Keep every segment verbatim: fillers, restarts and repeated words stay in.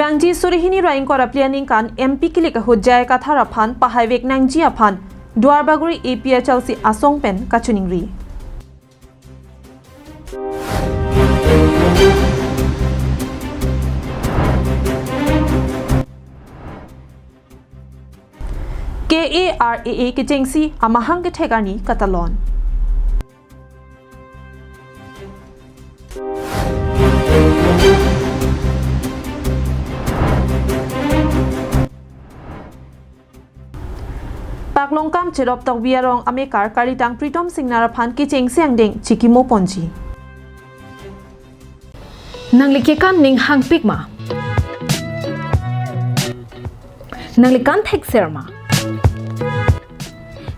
Kevangji suri hini ra ingkoi ra phli aningkan M P kilik ahut J I Kathar aphan pahaivek nangji aphan Duarbagori A P H L C asong pen kachiningri. K A R A A kechengsi amahang kethek arni katalon. Paklongkam Cherop Tokbi arong amekar kalitang Pritom Singnar aphan kechengsi angdeng chikimo ponji. Nangli kekan ning hangpik ma? Nangli kan thekser ma?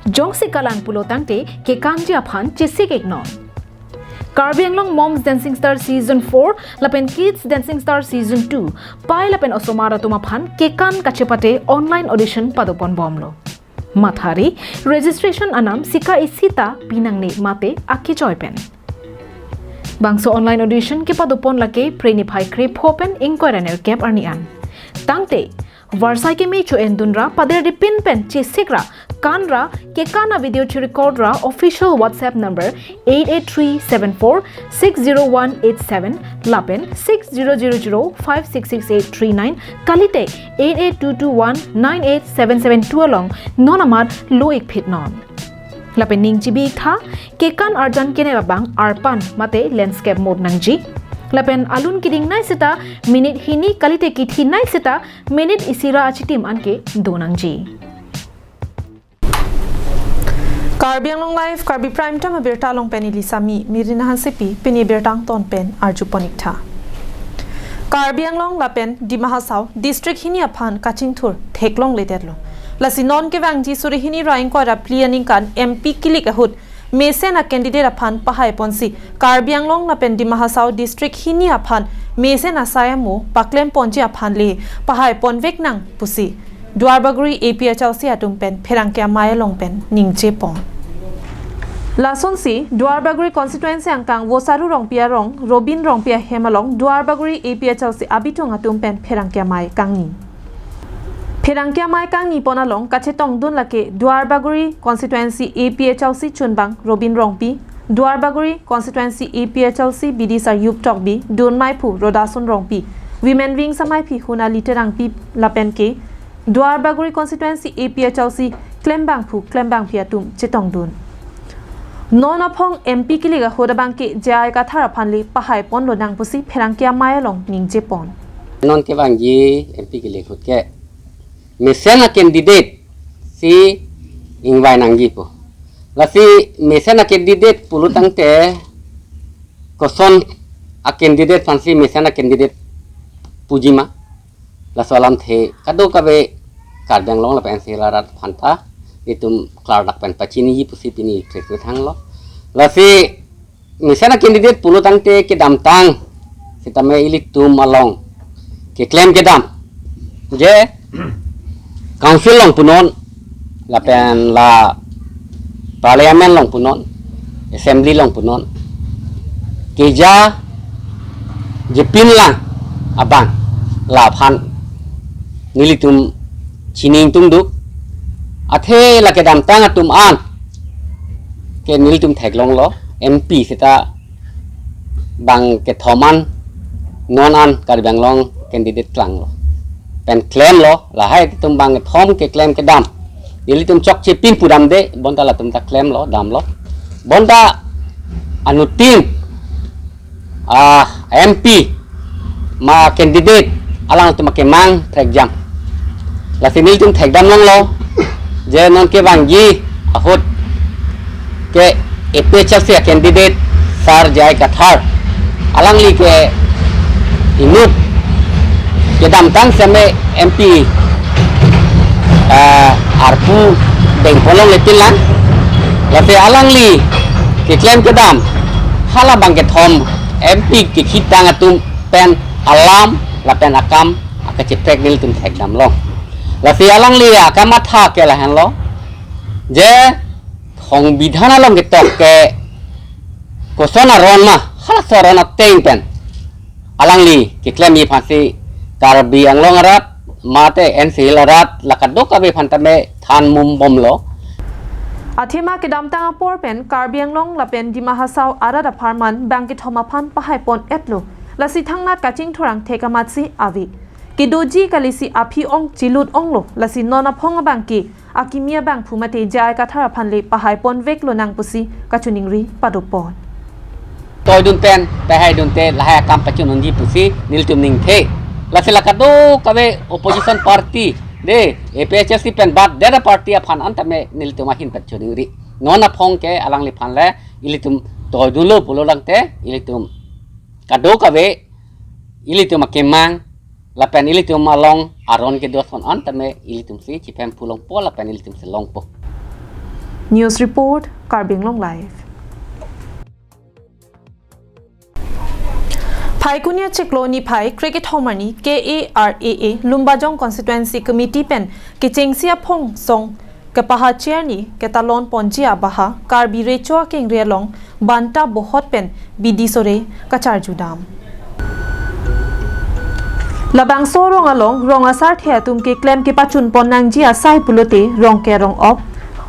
Jongsi kalang pulo tangte kekanji aphan chesik iknon. Karbi Anglong Moms Dancing Star Season four lapen Kids Dancing Star Season two pai lapen osomar atum aphan kekan kachepate online audition padopon bomlo. Mathari, registration anam sika isi ta pinangne mate akechoi pen. Bangso online audition kepadopon lake Phre niphai krepho pen ingkoi ra nerkep arni an. Tangte, varsai keme cho-endun ra pader dipin pen chesik ra kan ra kekan a-video chirecord ra official WhatsApp number eight eight three seven four six zero one eight seven lapen six zero zero zero five six six eight three nine kalite eight eight two two one nine eight seven seven two along non amat lo-ik phit non. Lapen ning chibi-ik tha, kekan arjan kenep abang arpan mate landscape mode nangji. Lapen alun kedingnei seta minute hini kalite kethinei seta minute isi ra achitim anke do nangji. Karbi Anglong Live, Karbi Prime Time abirta along pen ili Sami, Mirina Hansepi, pini birta angton pen arjupon-ik tha. Karbi Anglong lapen Dima Hasao district hini aphan kachingthur theklongledetlo. Lasi non kevangji suri hini ra ingkoi ra phli aningkan M P kilik ahut mesen a-candidate aphan pahaiponsi Karbi Anglong lapen Dima Hasao district hini aphan mesen asai amo paklemponji aphan le pahaiponvek nang pusi Duarbagori A P H L C atum pen pherangke amei along pen ningjepon. Lasonsi Duarbagori constituency angkang Vosaru Rongpi arong Robin Rongpi ahem along Duarbagori A P H L C abitung atum pen pherangke amei kangni. Pherangke amei kangnipon along kachetongdun lake Duarbagori constituency A P H L C chunbang Robin Rongpi, Duarbagori constituency A P H L C bidi sar Yup Tokbi, dun meiphu Rodason Rongpi, Women Wings ameiphi Hunali Terangpi lapen ke Duarbagori constituency A P H L C klembangphu klembangpi atum chetongdun. Non aphong M P kilik ahut abangke J I Kathar aphan le pahaiponlo nang pusi pherangke amei along ningjepon. Non kevangji M P kilik ahut ke mesen a-candidate si ingvai nangji pu. Lasi mesen a-candidate pulo tangte koson a-candidate aphansi mesen a-candidate puji ma. Laso alamthe kadokave Karbi Anglong lapen N C Hills arat aphanta itum klardak pen pachiniji pusi pini press meet hanglo. Lasi mesen a-candidate pulo tangte kedamtang sitame ilitum along keklem kedam je council along punon lapen la parliament along punon, assembly along punon, keja jepin lang abang laphan nelitum chini ingtungduk. Athe la kedamtang atum an ke nelitum theklonglo, M P seta bang kethom an non an Karbi Anglong candidate klanglo pen klemlo. Lahai atum bang kethom keklem kedam, nelitum chokche pin pudamde, bonta latum ta klemlo, damlo. Bonta anuttin ah M P ma candidate alangtum akemang phrekjam. Lasi nelitum thekdamlonglo je non kevangji ahut ke A P H L C a-candidate Sar J I Kathar, alangli ke inut kedamtang seme M P ah arpu dengpon longle pinlang. Lasi alangli keklem kedam hala bang kethom M P kekhitang atum pen alam lapen akam akacheprek nelitum thekdamlong. Lasi alangli akamatha ke lahenlo je songbidhan along ketok ke koson aron ma, halaso aron ateng pen alangli keklemji aphansi Karbi Anglong arat mate N C Hills arat la kadokave aphan tame than mum bomlo. Athema kedamtang apor pen Karbi Anglong lapen Dima Hasao arat apharman bang kethom aphan pahai pon-etlo. Lasi thangnat kachingthurang thek amatsi ave. Kedoji kalisi aphi ong chilut onglo. Lasi non aphong abangke akimi abangphu mate J I Kathar aphan le pahai ponveklo nang pusi kachiningri padopon. Toidun pen, pahai dunte, lahai akam pachun unji pusi nelitum ningthe. Lasi la kadokave opposition party, de, A P H L C pen bad, dera party aphan an tame nelitum ahin pachiningri. Non aphong ke alangliphan le, ilitum toidunlo pulo tangte, ilitum kadokave, ilitum akemang, lapen ilitum along aron kedo ason an tame ilitum si chiphem pulongpo lapen ilitum si longpo. News report, Karbi Anglong Live. Phaikuni achiklo niphai krekethom arni K A R A A Lumbajong Constituency Committee pen kechengsi aphong song kepahachir arni ketalon ponji abaha Karbi Recho Kengri along Banta Bohot pen bidi sore kacharju dam. Labangso arong along rong asarthe atum keklem kepachun pon nangji asai pulote Rongker Rongop,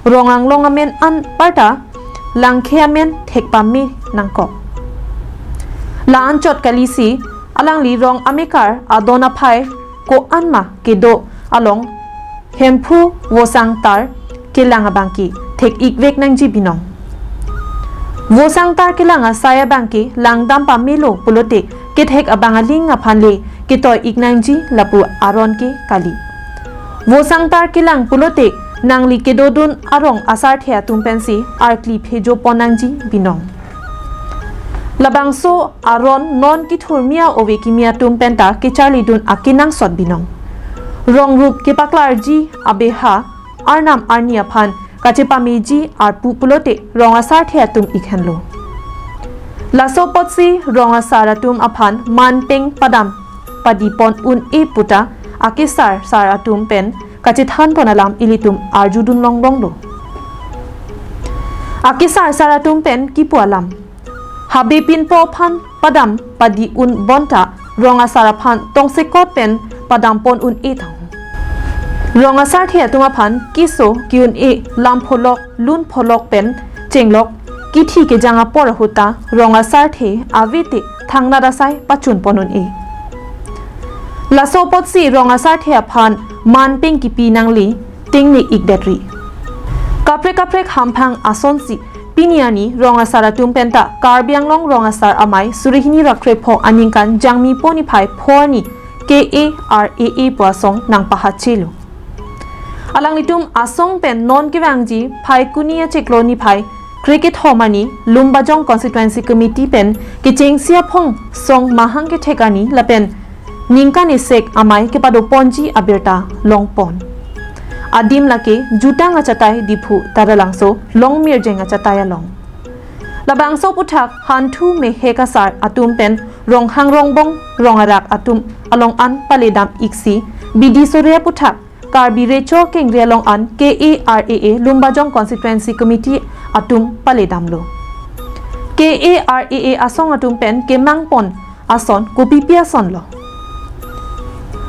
rong anglong amen anparta langkhe amen thek pame nangkok. La-anchot kalisi alangli rong amekar adon aphai ko-an ma kedo along Hemphu Vosangtar kelang abangke thek-ikvek nangji binong. Vosangtar kelang asai abangke langdam pamelo pulote kethek abang aling aphan le ketoi-ik nangji lapu aron ke kali. Vosangtar kelang pulote nangli kedodun arong asarthe atum pensi arkli phejo pon nangji binong. Labangso aron non kethurmi a-ove kimi atum penta kecharlidun akenangsot binong. Rong rup kepaklarji abeha arnam arni aphan kachepameji arpu pulote rong asarthe atum ikhenlo. Laso apotsi rong asar atum aphan manpeng padam padi pon un-e puta akesar sar atum pen kachethan pon alam ilitum arjudun longlonglo. Akesar sar atum pen kipu alam. Habe pinpo aphan padam padi un bonta rong asar aphan tongsekot pen padam pon un-e tang. Rong asarthe atum aphan keso ki-un-e lam pholok lun pholok pen chenglok kithi kejang apor ahut ta rong asarthe avete thangnat asai pachun pon un-e. Laso apotsi rong asarthe aphan manpeng kipi nangli tengne-ikdetri. Kaprek kaprek hamphang asonsi pini arni rong asar atum penta Karbi Anglong Rong Asar Amei surihini ra krepho aningkan Jangmi po niphai pho arni K A R A A pu asong nangpahachelo. Alanglitum asong pen non kevangji Phaikuni achiklo niphai krekethom arni Lumbajong Constituency Committee pen kechengsi aphong song mahang kethek arni lapen ningkan isek amei kepado ponji abirta longpon. Adim lake jutang achatai Diphu Taralangso Longmirjeng achatai along. Labangso aputhak hanthu mehek asar atum pen ronghang rongbong rong arak atum along an paledam iksi bidi sore aputhak Karbi Recho Kengri along an K A R A A Lumbajong Constituency Committee atum paledamlo. K A R A A asong atum pen kemang pon ason kopipi asonlo.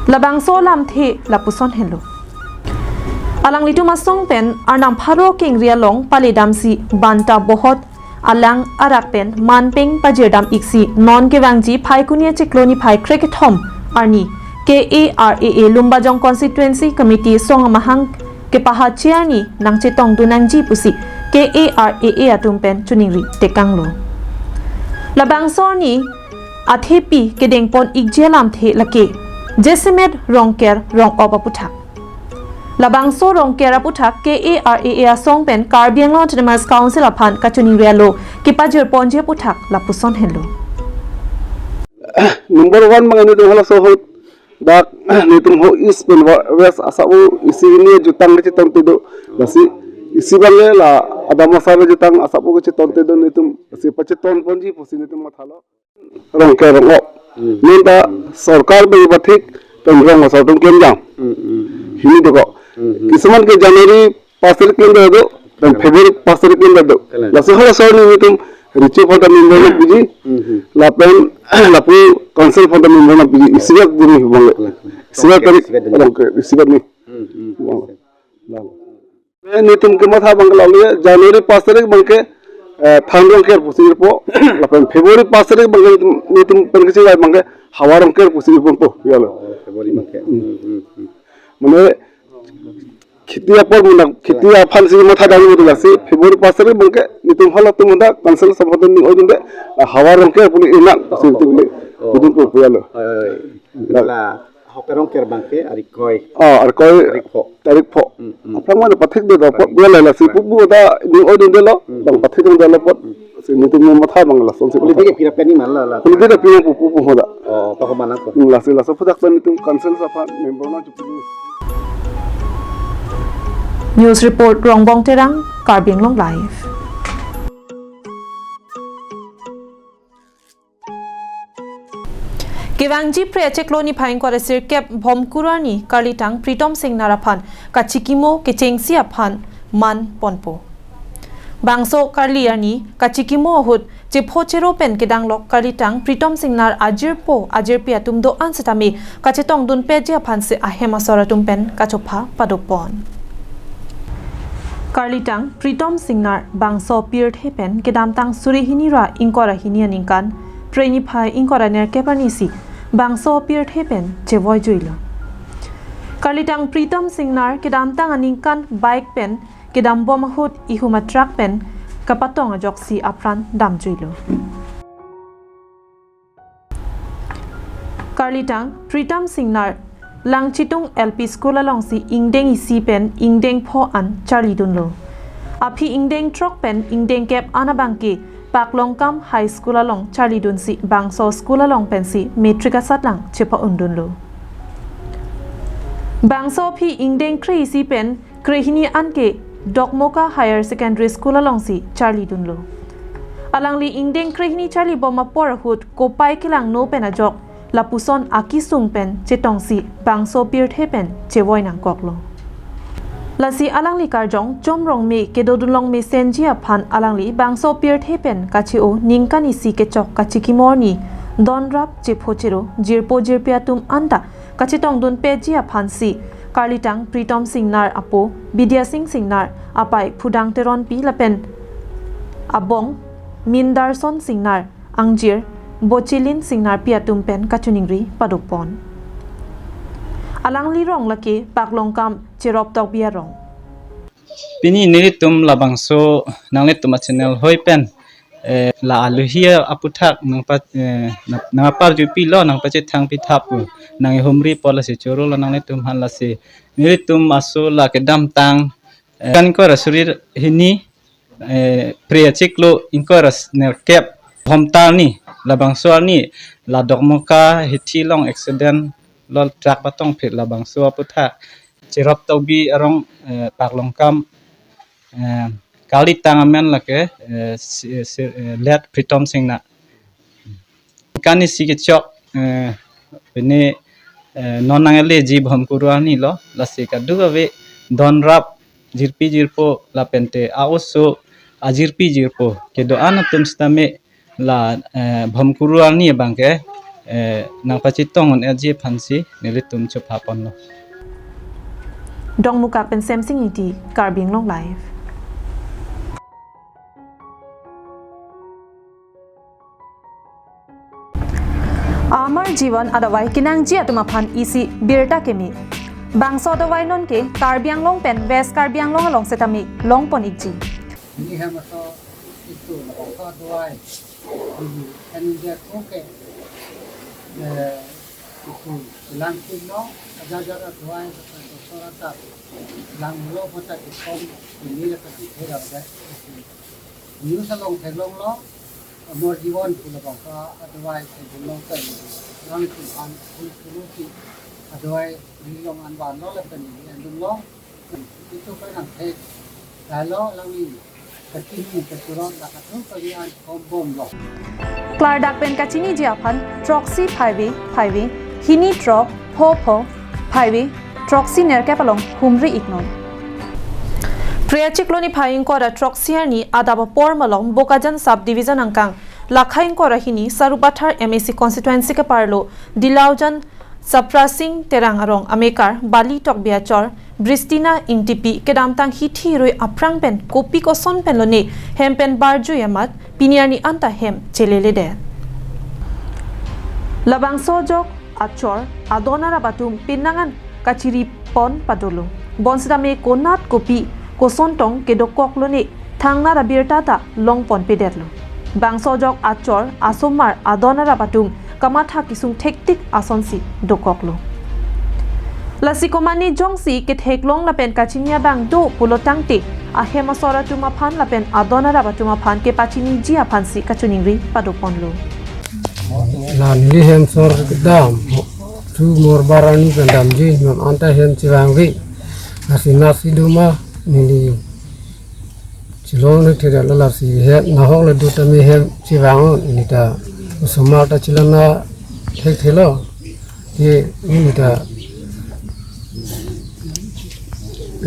Labangso alamthe lapuson henlo. Alanglitum asong pen arnam pharo kengri along paledamsi Banta Bohot alang arak pen manpeng pajirdam iksi non kevangji Phaikuni achiklo niphai krekethom arni K A R A A Lumbajong Constituency Committee song amahang kepahachir arni nangchetongdun nangji pusi K A R A A atum pen chiningri tekanglo. Labangso arni athepi kedengpon-ikji alamthe lake Jasemet Rongker Rongop aputhak. Labangso Rongker aputhak K A R A A asong pen Karbi Anglong Autonomous Council aphan kachiningri alo kepajirponji aputhak lapuson henlo. Number one abang netum halaso ahut dak netum ho east pen wa-, west asap-o isi hini jutang kachetongte do. Lasi isi abang le la adam asar jutang asap-o kachetongte do netum, lasi pachetonponji pusi netum mathalo. Rongker Rongop. Hmm. Nonta sorkar bai bathik pen rong asar atum klemjang. Hmm, hmm, hmm. Hini doko. Hmm, hmm. Kisuman ke January pas tarik klemda do, pen Kalang. February pas tarik klemda do. Kalang. Lasi halaso arni netum Recho aphan ta member Hmm. puji. Hmm, hmm. Lapen lapu council aphan ta memorandum pi, isivet dini bang. Isivet tarik, isivet dini. Bang, isivet ni. Hmm, hmm. Bang. Bang. Eh, netum kematha abang ke lalo ya, January pas tarik abang ke, eh, Thangrongker pusi irpo, lapen February pas tarik abang ke netum, netum pen kechingvai abang ke Hawa Rongker pusi irpo po, ya lo. Oh, February abang ke. Hmm. Hmm, hmm, hmm. Mane, kheti apor muna, kheti aphan si mathadam muna lasi, February pas tarik abang ke, netum halatum muna, council asaphan ta ning oidunde, ah, Hawa Rongker pu inak, pusi netum ke, oh, idun po, ya lo. Oi, oi, oi. La, la, Hawa Rongker abang ke, Arikoi. Ah, Arikoi. Tarik pho. Tarik pho. Hmm, hmm. Aphrang mane pathik de do pho, ya lo, lasi pupu ta ning oidunde lo, hmm, bang pathik de lo pho. Hmm. Si netum matha abang lason si. Holiday ke pira planning ma la la. Holiday ke pira pupu pu hoda. Oh, pa ho manang ko. Hmm, lasi laso aphuthak ta netum council asaphan member na chupu. News report Rongbong Terang, Karbi Anglong Live. Kevangji Phre achiklo niphai ingkoi ra sirkep Bhomkuru arni karlitang Pritom Singnar aphan kachikimo kechengsi aphan man ponpo. Bangso karli arni kachikimo ahut chepho chero pen kedanglok karlitang Pritom Singnar ajirpo ajirpi atum do-an setame kachetongdun peji aphan si ahem asor atum pen kachopha padopon. Karlitang Pritom Singnar bangso pirthe pen kedamtang suri hini ra ingkoi ra hini aningkan, Phre niphai ingkoi ra nerkep arni si bangso pirthe pen chevoi juilo. Karlitang Pritom Singnar kedamtang aningkan bike pen kedambom ahut ihum atruck pen kapatong ajoksi apran damjuilo. Karlitang Pritom Singnar Langchitung L P School alongsi ingdeng isi pen ingdeng pho an charlidunlo. Aphi ingdeng throk pen ingdeng kep an abang ke Paklongkam High School along charlidunsi bangso school along pensi matric asatlang chepa-undunlo. Bangso aphi ingdeng kre isi pen krehini anke Dokmoka Higher Secondary School alongsi charlidunlo. Alangli ingdeng krehini charlibom apor ahut kopai kelangno pen ajok lapuson akisung pen chetongsi bangso pirthe pen chevoi nangkoklo. Lasi alangli karjong Chomrongme kedodunlong mesenji aphan alangli bangso pirthe pen kache-o ningkan isi kechok kachikimo arni donrap chepho chero jirpo jirpi atum anta kachetongdun peji aphansi karlitang Pritom Singnar apo Bidya Sing Singnar, apei Phudang Teronpi lapen abong Mindarson Singnar, angjir Bochilin Singnar pi atum pen kachiningri padopon. Alangli rong lake Paklongkam Cherop Tokbi arong. Pini nelitum labangso nanglitum a-channel hoi pen, eh, la aluhi aphuthak nangpa, eh, nang, nangparjupilo, nangpachethangpi thap pu nang-ihumri apot lasi choro lo nanglitum aphan. Lasi nelitum aso la kedamtang, eh, kan ko ra suri hini, eh, Phre achiklo ingkoi ra nerkep Bhomta arni, labangso arni la Dokmoka hithi along accident lo, truck patongphit labangso aphuthak Cherop Tokbi arong, eh, Paklongkam, eh, karlitang amen lake, eh, si, si, eh, late Pritom Singnar. Kan isi kechok, eh, pini, eh, non nang-eleji Bhomkuru arni lo, lasi kadokave donrap jirpi jirpo lapente a-oso ajirpi jirpo kedo-an atum sitame la, eh, Bhomkuru arni abang ke, eh, nangpachetong un-eji aphansi nelitum chopha ponlo. Dongmukak pen Semsing Ingti, Karbi Anglong Live. Amar Jivan adavai kenangji atum aphan isi birta keme. Bangso adavai nonke Karbi Anglong pen West Karbi Anglong along setame longpon ikji. Ini hamaso itu, bangso adavai. Ini kan dia koke, eh, itu langpik no, aja aja adavai, doktor ata langlo, mata ikom, ini la kati thera deh. News along theklonglo, Amar Jivan pu labangso adavai theklonglo pen, nanglitum aphan, pu pu si adavai neli long an vanlo lapen neli endunlo. Itu kan nangthek, lailo alangli kachini kachurot la kathum kali an kombomlo. Klardak pen kachiniji aphan throksi phaive phaive, hini throk pho pho phaive throksi nerkep along humri iknon. Phre achiklo niphai ingkoi ra throksi arni adap apor malom Bokajan Sub Division angkang Lakhai ingkoi ra hini Sarupathar M A C constituency keparlo Dilaujan Sapra Sing Terang arong amekar Bali Tokbi achor Bristina Ingtipi kedamtang hithi rui aphrang pen kopi koson pen lone hem pen barjui amat pini arni anta hem cheleledet. Labangso ajok achor adon arap atum pinangan kachiri pon padolo. Bonsitame konat kopi koson tong kedokok lone thangnat abirta ta long pon pedetlo. Bangso ajok achor asomar adon arap atum kamatha kesung thektik asonsi dokoklo. Lasi komane jongsi ketheklong lapen kachini abang do pulo tangte ahem asor atum aphan lapen adon arap atum aphan kepachiniji aphansi kachiningri padoponlo. La neli hem asor kedam, thu morbar arni pen damji, non anta hem chevangve. Lasi nasi duma neli chilong ni thira la lasi hem nahok le do tame hem chevang neli ta osomar ta chelana thekthelo. Ke neli ta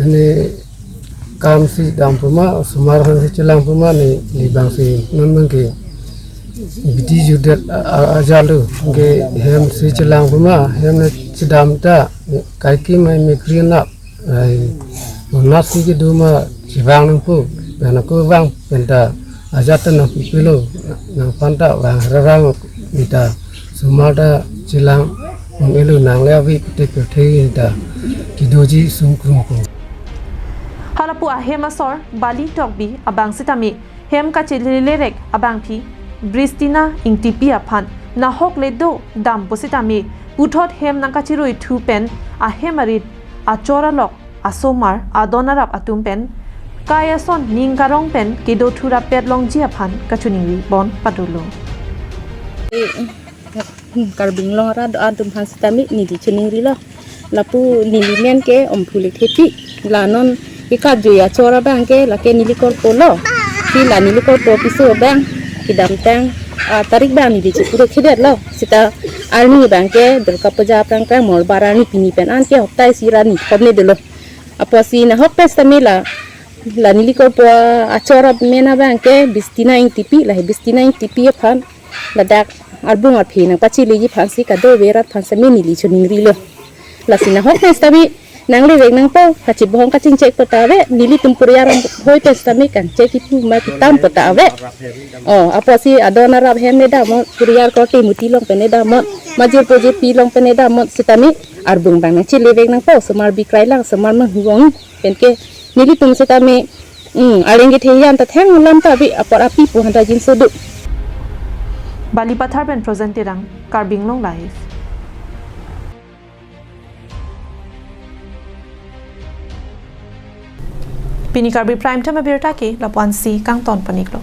ini kam si dam puma, osomar aphansi chelang puma ne, neli bangsi non bangke biti judet a, a, ajat lo, ke hem si chelang puma, hem ne chedam ta, kaike mai mekri nap, ai, nasi keduma chevang nangpo, pen ako vang, penta ajat ta nangpipilo, nangphan ta vang rarang neli ta osomar ta chelang un-elo, nang le avi pute pute neli ta kedoji sungkrung ko. Halapu ahem asor Bali Tokbi abang sitame hem kachelelerek abangpi Bristina Ingtipi aphan nahok le do dam pusitame puthot hem nangkachirui thu pen ahem arit achor alok asomar adon arap atum pen kai ason ning karong pen kedo thu rapet longji aphan kachiningri pon padolo. Karbi Anglong arat atum aphan sitame neli chiningrilo. Lapu neli men ke Omphu Lekthepi. La non ikap jui achor abang ke lake neli korpo lo. Si la neli korpo piso abang kedamtang, ah, tarik abang neli chipure khedetlo. Sita arni abang ke Durga Puja aphrang krang morbar arni pini pen an ke hopta isi ra ni thom ne dolo. Apotsi nahok pen sitame la, la neli korpo achor amen abang ke Bristina Ingtipi, la he Bristina Ingtipi aphan ladak arbung arphe nangpacheleji aphansi kadokave arat aphan sitame neli chiningrilo. Lasi nahok pen sitame nanglevek nangpo, kachibohong kachingchek po ta ave, nelitum puriar hoi pen sitame kangchek kipu ma kitam po ta ave. Oh, apotsi adon arap hem ne damnon, puriar korte muti along pen ne damnon, majirpo jirpi along pen ne damnon sitame arbung abang nangchelevek nangpo, osomar bikrai lang, osomar manghuvong pen ke nelitum sitame, hmm, areng kethe an ta theng alam ta ave, apor api pu handa jinso do. Balipathar pen Projen Terang, Karbi Anglong Live. Pini Karbi Prime Time abirta ke lapu-ansi kangton pon-iklo.